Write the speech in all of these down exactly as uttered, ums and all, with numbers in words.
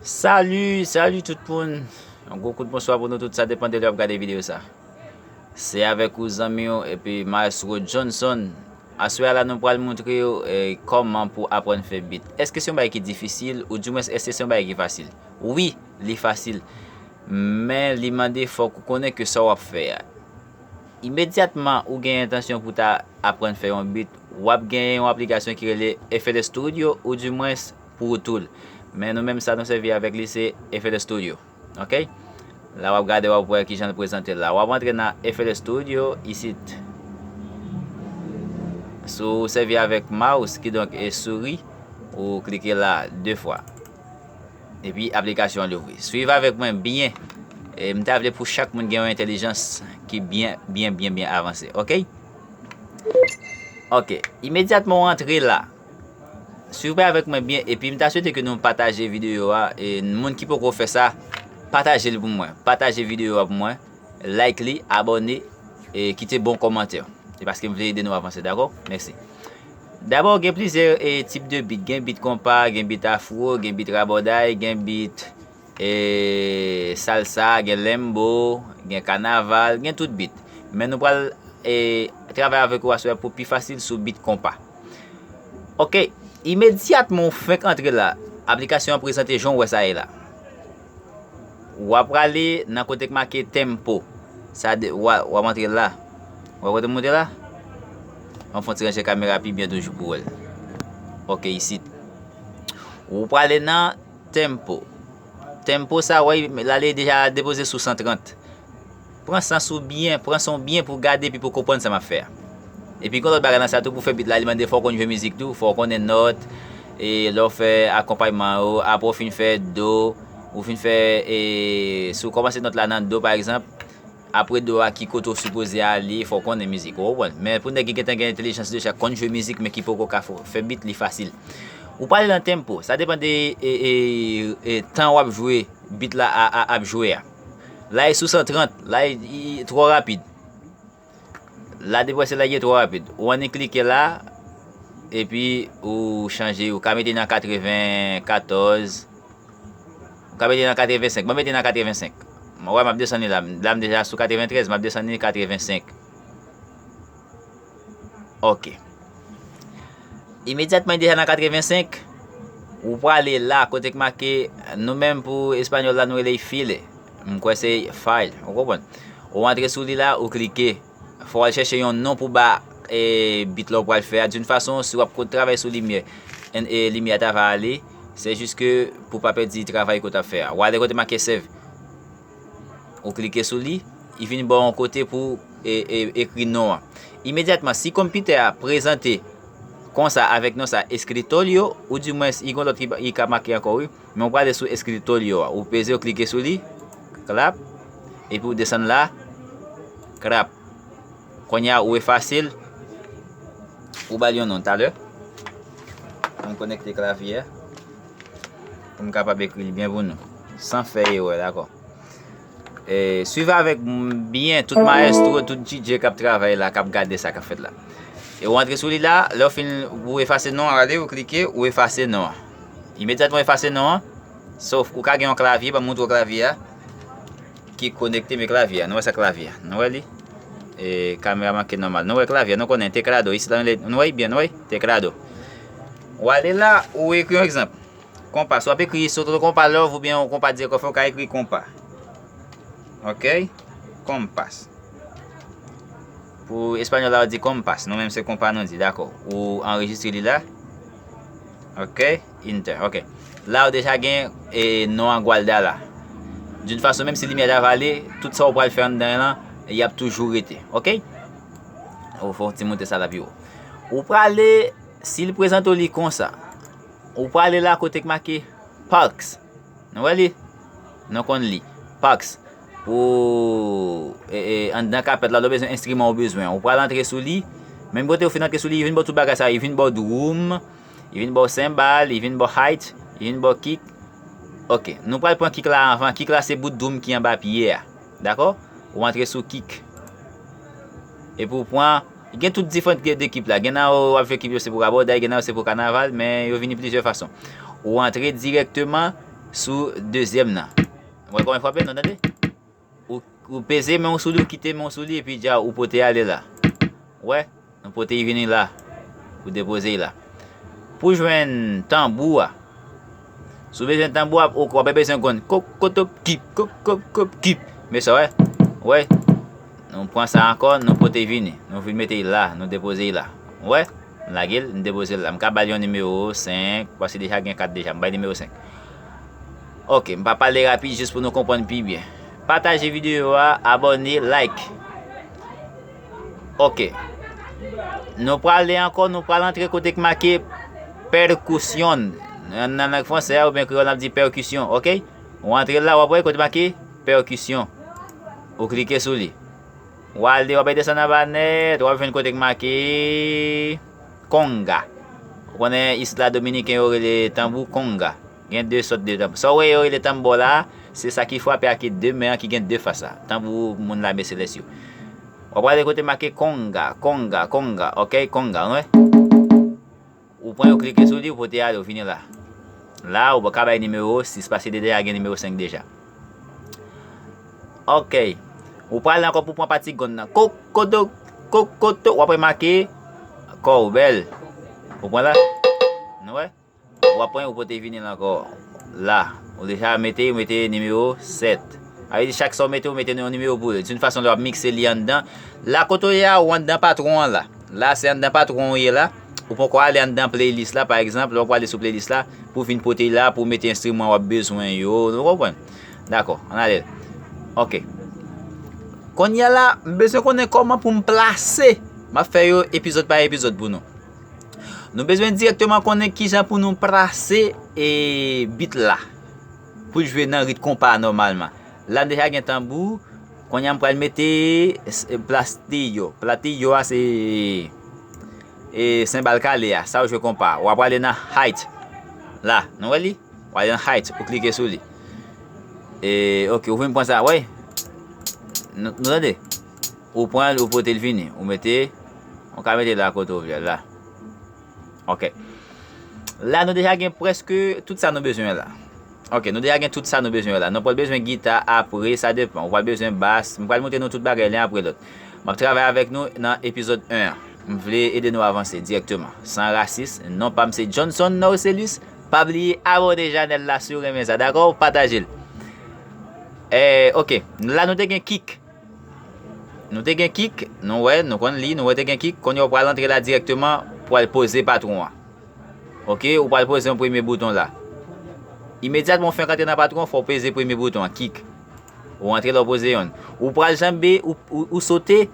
Salut, salut tout moun. Yon gwo kout bonswa pou nou tout, sa depann de lè w ap gade videyo sa. Se avèk ou zanmi w epi Maestro Johnson. Aswè a la nou pral montre w eh, kòman pou aprann fè beat. Èske se yon bagay ki difisil ou dimwens èske se yon bagay ki fasil? Wi, li fasil. Men li mande fòk ou konnen ke sa w ap fè a. Imedyatman ou gen entansyon pou ta aprann fè yon beat, w ap genyen yon aplikasyon ki rele F L Studio ou dimwens Pro Tool. Men nou menm sa nou sèvi avèk li se F L Studio. Ok? La w ap gade w ap wè kijan l prezante la. W ap antre nan F L Studio isit. Si w sèvi avèk mouse, kidonk e souri, ou klike la de fwa. Epi aplikasyon an louvri. Swiv avèk mwen byen. E m ta vle pou chak moun gen yon entèlijans ki byen, byen, byen, byen avanse. Ok? Ok. Imedyatman w antre la, swiv avèk mwen byen. Epi m ta swete ke nou pataje videyo a. E moun ki poko fè sa, pataje l pou mwen. Pataje videyo a pou mwen. Like li, abòne, e kite bon kòmantè. E paske m vle ede nou avanse, dakò? Mèsi. Dabò, gen plizyè e, tip de beat. Gen beat konpa, gen beat afro, gen beat rabòday, gen beat e, salsa, gen lembo, gen kanaval, gen tout beat. Men nou pral e, travay avèk ou aswè pou pi fasil sou beat konpa. Ok, imedyatman w fenk antre la, aplikasyon an prezante jan w wè sa ye la. W ap prale nan kote k make tempo. Sa de, w a- w ap antre la. W ap kote m monte la? An fon ti ranje kamera pi byen toujou pou wè l. Ok, isit. Ou prale nan tempo. Tempo sa, w wè, l ale deja depoze sou san trant. Pran sans ou byen, pran san w byen pou w gade epi pou w konprann sa m ap fè a. Epi gen lòt bagay nan sa tou, pou fè beat la, li mande fò w konn jwe mizik tou, fò w konnen nòt, e lè w fè akonpayman yo, apre w fin fè do, ou fin fè, e, si w kòmanse nòt la nan do, pa egzanp, apre do a, ki kote w sipoze ale, fò w konnen mizik, ou konprann? Men pou nèg ki gentan gen entèlijans deja, konn jwe mizik, men ki poko ka fè beat, li fasil. Ou prale nan tempo, sa depann de e, e, e, tan w ap jwe, beat la a, a, ap jwe a. La e sou san trant, la e, e, twò rapid. La deprese la ye twò rapid. Ou annik klike la, epi ou chanje, ou ka mete nan katrevenkatòz, ou ka mete nan katrevensenk. Mwen mete nan katrevensenk. Mwen wè m ap desann li la. La m deja sou katreventrèz, m ap desann li katrevensenk. Ok. Imedyatman li deja nan katrevensenk, ou prale la kote k make, nou menm pou espanyòl la nou rele file. M kwè se file, ou konprann? Ou antre sou li la, ou klike. Fò w al chèche yon non pou ba e, beat la w pral fè a. D'une façon, si w ap ko- travay sou limyè, e, limyè a ta va ale, se jis ke pou pa pèdi travay ke w t ap fè a. W ale kote make save. Ou klike sou li, li vin ba w yon kote pou e, e, ekri non an. Imedyatman, si konpitè a prezante konsa avèk non sa escritorio, ou dimwens, li gen lòt ki, ki ka make ankò, wi. Men ou prale sou escritorio a. Ou peze, ou klike sou li, klap, epi ou desann la, krap. Kounye a, ou efase l, ou ba l yon non talè. Ann konekte klavye a pou m kapab ekri l byen pou nou, san fè erè, dakò? E, swiv avèk m byen, tout mayestwo, tout D J k ap travay la, k ap gade sa k ap fèt la. E ou antre sou li la, lè w fin, ou efase non an, ale, ou klike, ou efase non an. Imedyatman ou efase non an, sof ou ka gen yon klavye, ban m montre w klavye a, ki konekte men klavye a. Nou wè sa klavye a. Nou wè li? E, kamera manke nòmal. Nou wè klavye a, nou konnen teclado. Isit la, nou wè li byen, nou wè? Teclado. Ou ale la, ou ekri yon egzanp. Konpas, w ap ekri Soto Konpa Love oubyen yon konpa dirèk, ou ka ekri konpa. Ok? Konpas. Pou espanyòl la, yo di kompas. Nou menm, se konpa nou di, dakò. Ou anrejistre li la. Ok? Enter. Ok. La, ou deja gen e, non an Gwalda la. D'une façon, menm si limyè ta vale, tout sa ou pral fè anndan lan, y ap toujou rete. Ok? Ou fè yon ti moute sa la pi wo. Ou prale, si l prezante w li konsa, ou prale la kote k make Parks. Nou wè li? Nou konn li. Parks. Pou e, e, anndan kapèt la, lè w bezwen enstriman ou bezwen. Ou pral antre sou li. Menm kote ou fin antre sou li, li vin ba w tout bagay sa. Li vin ba w drum, li vin ba w senbal, li vin ba w hi-hat, li vin ba w kick. Ok. Nou pral pran kick la anvan. Kick la se bout drum ki anba pye a. Dakò? Ou antre sou kick. Epi ou pran Gen tout diferan de, de ekip la. Gen nan yo w ap jwe ekip yo se pou rabòday, gen nan yo se pou kanaval, men yo vini plizyè fason. Ou antre dirèkteman, sou dezyèm nan. Ou wè kòman l frape, nou tande? Ou, ou peze men w sou li, ou kite men w sou li, epi dja ou pote ale la. Ou wè? Nou pote l vini la. Ou depoze l la. Pou jwenn tanbou a, si w bezwen tanbou a, ou, w ap bezwen konn kok, kotop, kip, kok, kok, kop, kip. Men sa, w wè? Ou wè? Nou pran sa ankò, nou pote l vini. Nou vin mete l la, nou depoze l la. Ou wè? M lage l, m depoze l la. M ka ba l yon nimewo senk, paske deja gen kat deja. M bay nimewo senk. Ok, m pa pale rapid jis pou nou konprann pi byen. Pataje videyo a, abòne, like. Ok. Nou prale ankò, nou pral antre kote k make percussion. Nan, nan lang fransè a oubyen kreyòl, n ap di pèkisyon, ok? Ou antre la, w ap wè kote make pèkisyon. Ou klike sou li. W ale, w ap desann anba nèt, w ap jwenn kote k make konga. Ou konnen isit la, Dominiken yo rele tanbou konga. Gen de sòt de tanbou. Sa w wè yo rele tanbò la, se sa ki frape ak de men an ki gen de fas la. Tanbou moun lame selès yo. W ap prale kote make konga, konga, konga, ok, konga, w wè? Ou pran yo, klike sou li, ou pote ale, ou vini la. La, ou ka bay nimewo sis, paske deja gen nimewo senk deja. Ok. Ou prale ankò pou pran pati gòn nan. Kokoto, kokoto, w ap remake kòbèl. Ou pran la? Nou wè? W ap pran, ou pote vini la ankò. La, ou deja mete, ou mete nimewo sèt. Sa vle di chak sa w mete, ou mete yon nimewo pou li. Di yon fason, lè w ap mikse li anndan. La kote w ye a, ou anndan patwon an la. La, se anndan patwon ou ye la. Ou poko ale anndan playlist la, pa egzanp, lè w prale sou playlist la, pou vin pote la, pou mete enstriman w ap bezwen yo. Nou konprann? Dakò, ann ale. Ok. Kounye a la, m bezwen konnen kòman pou m plase. M ap fè yo epizòd pa epizòd pou nou. Nou bezwen dirèkteman konnen kijan pou nou plase, e, bit la. Pou l jwe nan rit konpa a nòmalman. La, m deja gen tanbou. Kounye a, m pral mete s-, platillo. Platillo a, se, e, senbal kale a. Sa yo jwe konpa. W ap prale nan height. La, nou wè li? W ale nan height, ou klike sou li. E, ok, ou vin pran sa, wè. Nou, nou tande? Ou pran l, ou pote l vini. Ou mete, ou ka mete la kote ou vle, la. Ok. La, nou deja gen prèske tout sa nou bezwen la. Ok, nou deja gen tout sa nou bezwen la. Nou pral bezwen gita apre, sa depan. Ou pral bezwen bas. M pral montre nou tout bagay len apre lòt. M ap travay avèk nou nan epizòd en an. M vle ede nou avanse dirèkteman. San rasis, non pa m se Johnson Norcelus. Pa bliye abòne chanèl la si w renmen sa, dakò? Pataje l. Eh, ok. La nou te gen kick. Nou te gen kick, nou wè, nou konn li, nou wè te gen kick. Kounye a w pral antre la dirèkteman pou al poze patwon an. Ok, ou pral poze yon premye bouton la. Imedyatman w fenk antre nan patwon, fò w peze premye bouton an, kick. Ou antre la, w poze yonn. Ou pral janbe, ou, ou, ou sote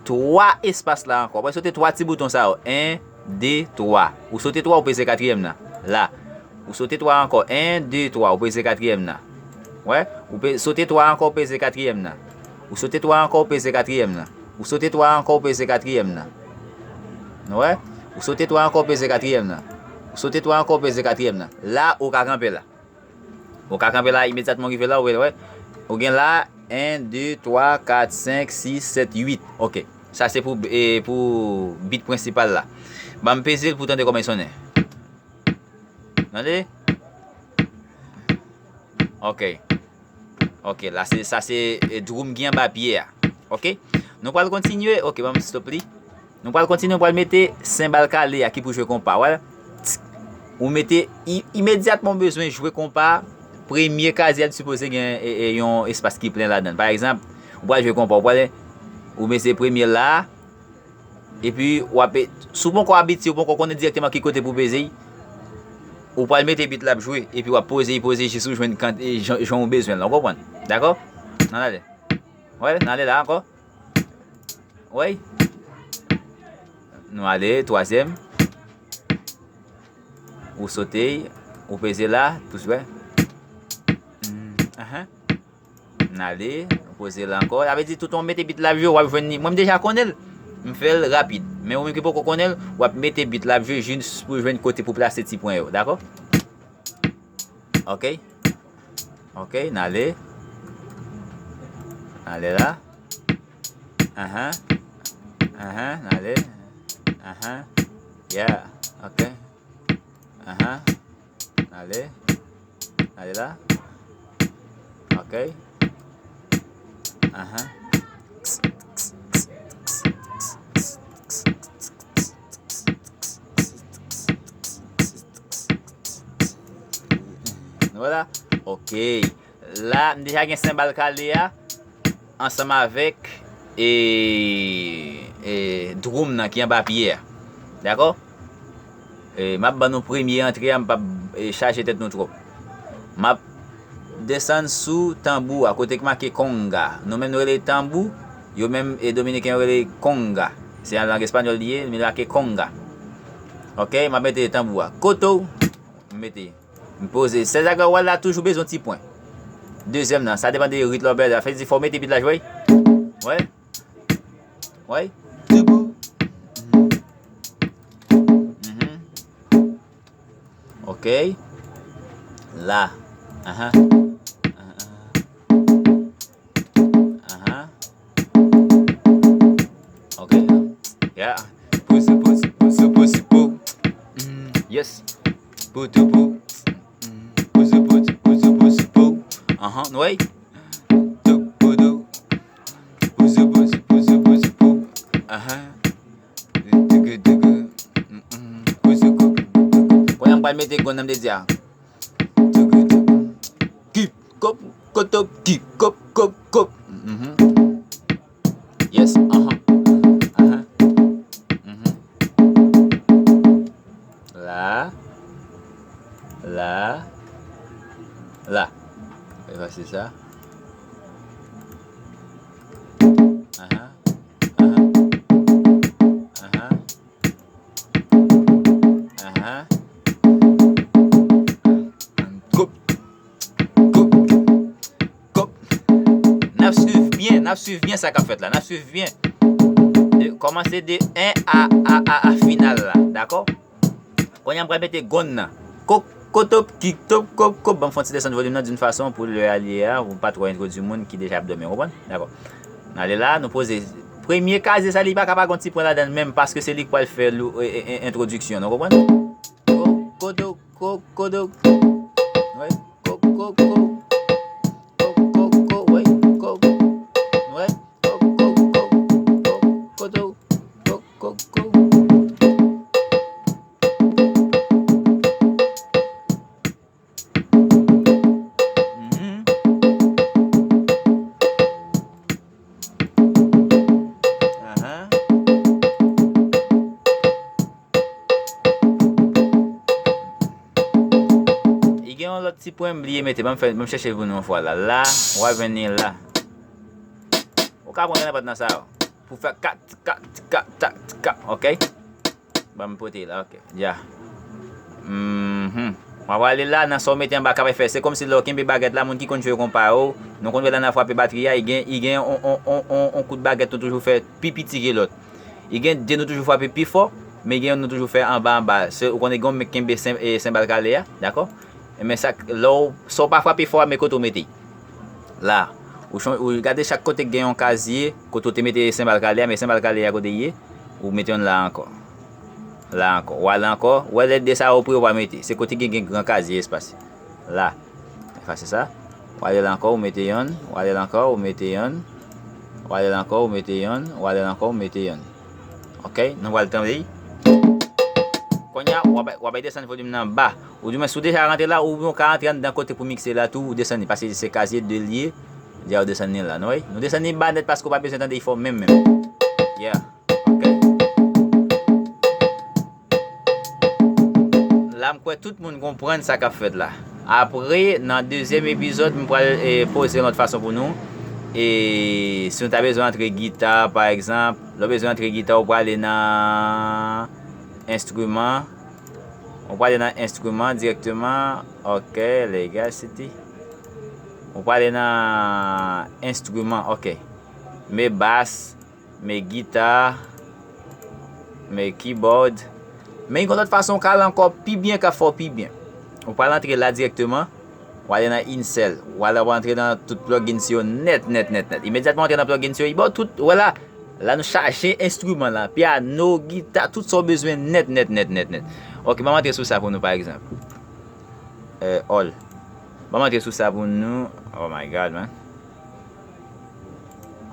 twa espas la ankò. Ou pral sote twa ti bouton sa yo. En, de, twa. Ou sote twa, ou peze katriyèm nan. La. Ou sote twa ankò. En, de, twa. Ou peze katriyèm nan. Wè? Ou pe-, sote twa ankò, ou peze katriyèm nan. Ou sote twa ankò, ou peze katriyèm nan. Ou sote twa ankò, ou peze katriyèm nan. Nou wè? Ou sote twa ankò, ou peze katriyèm nan. Ou sote twa ankò, ou peze katriyèm nan. La, ou ka kanpe la. Ou ka kanpe la imedyatman w rive la, ou wè, wè. Ou gen la, en, de, twa, kat, senk, sis, sèt, uit. Ok. Sa se pou, e, pou bit prensipal la. Ban m peze l pou w tande kòman l sonnen. Tande? Ok. Ok, la se, sa se, e, drum ki anba pye a. Ok? Nou pral kontinye. Ok, ban m stop li. Nou pral kontinye, nou pral mete senbal kale a ki pou jwe konpa. Wè? Ou mete i-, imedyatman w bezwen jwe konpa, premye kazye a li sipoze gen, e, e, yon espas ki plen ladan l. Pa egzanp, ou pral jwe konpa, ou pral, ou mete premye la, epi w ap, si w poko abitye, ou poko konnen dirèkteman ki kote pou peze, ou pral mete bit la ap jwe, epi w ap poze, poze jis ou jwenn kant-, e, jan, jan w bezwen l la, w konprann? Dakò? Ann ale. Wè, ann ale la ankò. Wè. Nou ale, twazyèm. Ou sote, ou peze la, tout, wè. Hmm, ahan. N ale, ou poze la ankò. Sa vle di tout an w mete bit la ap jwe, w ap jwenn li. Mwen m deja konnen l. M fè l rapid. Men ou menm ki poko konnen l, w ap mete bit la ap jwe jis pou jwenn kote pou plase ti pwen yo, dakò? Ok. Ok, n ale. N ale la. Ahan. Ahan, n ale. Ahan. Yeah, ok. Ahan. N ale. Ale la. Ok. Ahan. Vwala. Ok. La, m deja gen senbal kale a ansanm avèk e, e, drum nan ki anba pye a. Dakò? E, m ap ban nou premye antre a, m p ap e, chaje tèt nou twòp. M ap desann sou tanbou a, kote k make conga. Nou menm nou rele tanbou, yo menm e, dominiken yo rele conga. Se an lang espanyòl li ye, men li make conga. Ok, m ap mete tanbou a. Kote w, m mete. M poze. Sèz a gawal la toujou bezwen ti pwen. Dezyèm nan, sa depann de rit lè w bèl la. Fè di fò w mete bit la jwe. Wè. Wè. Toubou. Mhm. Ok. La. Ahan. Ahan. Ahan. Ok. Yeah. Pousou, pousou, pousou, pousou, pou. Mm, yes. Pou tou pou. Mm, pousou, pousou, pousou, pousou, pou. Ahan, nou wè? Tou, pou, tou. Pousou, pousou, pousou, pousou, pou. Ahan. Dougou, dougou. Mm, mm. Pousou, kou, kou, kou, kou. Kounye a m pral mete gòn nan m te di a. Dougou, dougou. Kip, kop, kotop, kip, kop, kop, kop. Mhm. Yes, aha, aha. Mhm. La. La. La. Efase sa. Aha. Aha. Aha. Aha. Koup. Koup. Koup. N ap swiv byen, n ap swiv byen sa k ap fèt la. N ap swiv byen. De, kòmanse de en a, a, a, a final la. Dakò? Kounye a m pral mete gòn nan. Kok, kotop, kik, top, kop, kop. Ban m fè yon ti desann volim nan d'une façon pou lè a li ye a, pou m pa twò entwodui moun ki deja ap dòmi, w konprann? Dakò. N ale la, nou poze. Premye kazye sa, li pa ka pa gon ti pwen ladan l menm, paske se li k pral fè lou, e, e, e, entwodiksyon, nou konprann? Ko, kodo, ko, kodo. Wi, ko, ko, ko. Ko, ko, ko, wi, ko. Wi, ko, ko, ko, ko, kodo. Koko. Mhm. Aha. E gen yon lòt ti pwen m bliye mete, ban m fè, ban m chèche l pou nou yon fwa la. La, w a jwenn li la. Ou ka pran nenpòt nan sa yo. Pou fè kat, kat, kat, kat, kat, ok? Ban m pote la, ok. Ya. Mhm. W a prale la, nan sa w mete anba k ap fè. Se kòmsi lè w kenbe bagèt la, moun ki konn jwe konpa yo, nou konn wè lè n ap frape batri a, i gen, i gen on, on, on, on, on kout bagèt nou toujou fè pi piti ke lòt. I gen de nou toujou frape pi fò, men gen youn nou toujou fè anba, anba. Se, ou konnen gen yon men k kenbe sen, e, senbal kale a, dakò? Men sa, lè w, sa w pa frape fò a, men kote w mete. La. Ou chon-, ou gade chak kote k gen yon kazye, kote w te mete senbal kale a, men senbal kale a kote l ye, ou mete youn la ankò. La ankò. Ou ale ankò, ou wè lè de sa yo pre, ou pa mete. Se kote gen, gen gran kazye espas. La. Efase sa. W ale la ankò, ou mete youn, w ale la ankò, ou mete youn, w ale la ankò, ou mete youn, w ale la ankò, ou mete youn. Ok, nou pral tande. Kounye a, w ap, w ap desann volim nan ba. Ou di mwen, si w deja rantre la, oubyen w ka rantre anndan kote pou mikse la tou, ou desann li, paske se kazye de l ye, deja w desann li la, nou wè? Nou desann li ba nèt paske w pa bezwen tande l fò menm, menm. Yeah, ok. La, m kwè tout moun konprann sa k ap fèt la. Apre, nan dezyèm epizòd, m pral, e, poze yon lòt fason pou nou. E si nou ta bezwen antre gita, pa egzanp, lè w bezwen antre gita, ou prale nan enstriman. Ou prale nan enstriman dirèkteman. Ok, Legasthenie. Ou prale nan enstriman, ok. Men bas, men gita, men keyboard. Men gen yon lòt fason w ka al ankò pi byen, k ap fè w pi byen. Ou pral antre la dirèkteman, w ale nan Insert, w ale, w antre nan tout plugins yo nèt, nèt, nèt, nèt. Imedyatman w antre nan plugins yo, li ba w tout, wè la, la nou chaje enstriman la, pyano, gita, tout sa w bezwen nèt, nèt, nèt, nèt, nèt. Ok, ban m antre sou sa pou nou, pa egzanp. Eh, all. Ban m antre sou sa pou nou. Oh my God, man.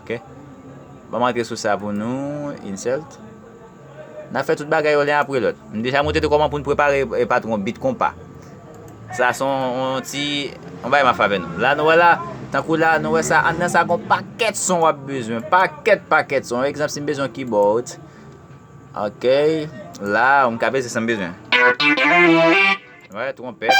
Ok. Ban m antre sou sa pou nou. Insert. N ap fè tout bagay yo len apre lòt. M deja montre nou kòman pou n prepare, e, patwon, bit konpa. Sa se yon, yon ti, yon bagay m ap fè avè nou. La, nou wè la, tankou la, nou wè sa, anndan sa, gon pakèt son w ap bezwen. Pakèt, pakèt son. Egzanp, si m bezwen yon keyboard. Ok. La, m ka peze sa m bezwen. Wè, twonpèt.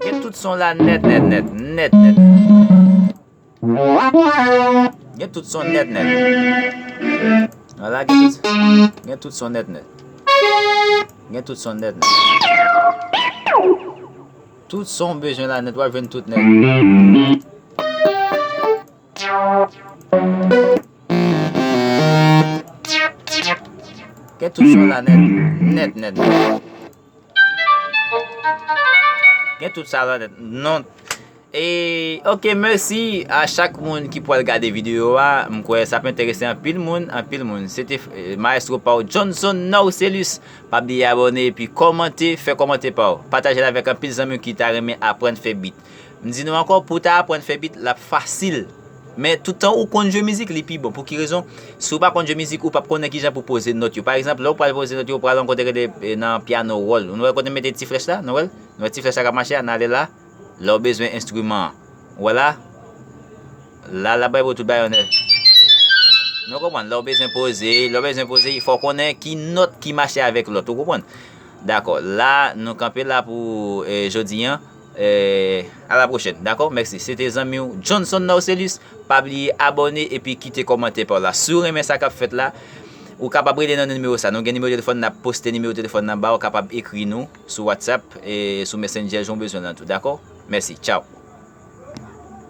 Gen tout son la nèt, nèt, nèt, nèt, nèt. Gen tout son nèt, nèt. Vwala, gen tout, gen tout son nèt, nèt. Gen tout son nèt, nèt. Tout son w bezwen la nèt, w ap jwenn tout nèt. Gen tout son la nèt, nèt, nèt, nèt. Gen tout sa la nèt. Non. E, ok, mèsi a chak moun ki pral gade videyo a. M kwè sa ap enterese anpil moun, anpil moun. Se te, eh, maestro pa w, Johnson Norcelus. Pa bliye abòne epi kòmante, fè kòmantè pa w. Pataje l avèk anpil zanmi w ki ta renmen aprann fè bit. M di nou ankò, pou w ta aprann fè bit, l ap fasil. Men tout tan ou konn jwe mizik, li pi bon. Pou ki rezon? Si w pa konn jwe mizik, ou p ap konnen kijan pou poze nòt yo. Pa egzanp, lè w pral poze nòt yo, ou pral yon kote rele, eh, nan pyano wòl. Nou wè kote m mete ti flèch la? Nou wè l? Nou wè ti flèch la k ap mache a? N ale la. Lè w bezwen enstriman an. Ou wè la? La, l ap bay pou tout bagay yo nèt. Nou konprann? Lè w bezwen poze, lè w bezwen poze, fò w konnen ki nòt ki mache avèk lòt. Ou konprann? Dakò. La, nou kanpe la pou, eh, jodi an. Eh, a la pwochèn. Dakò? Mèsi. Se te zanmi w Johnson Norcelus. Pa bliye abòne epi kite kòmantè pa w la. Si w renmen sa k ap fèt la, ou kapab rele nan nimewo sa. Nou gen nimewo telefòn, n ap poste nimewo telefòn nan ba w, ou kapab ekri nou sou WhatsApp e sou Messenger, jan w bezwen l lan tou. Dakò? Mèsi. Tchaw.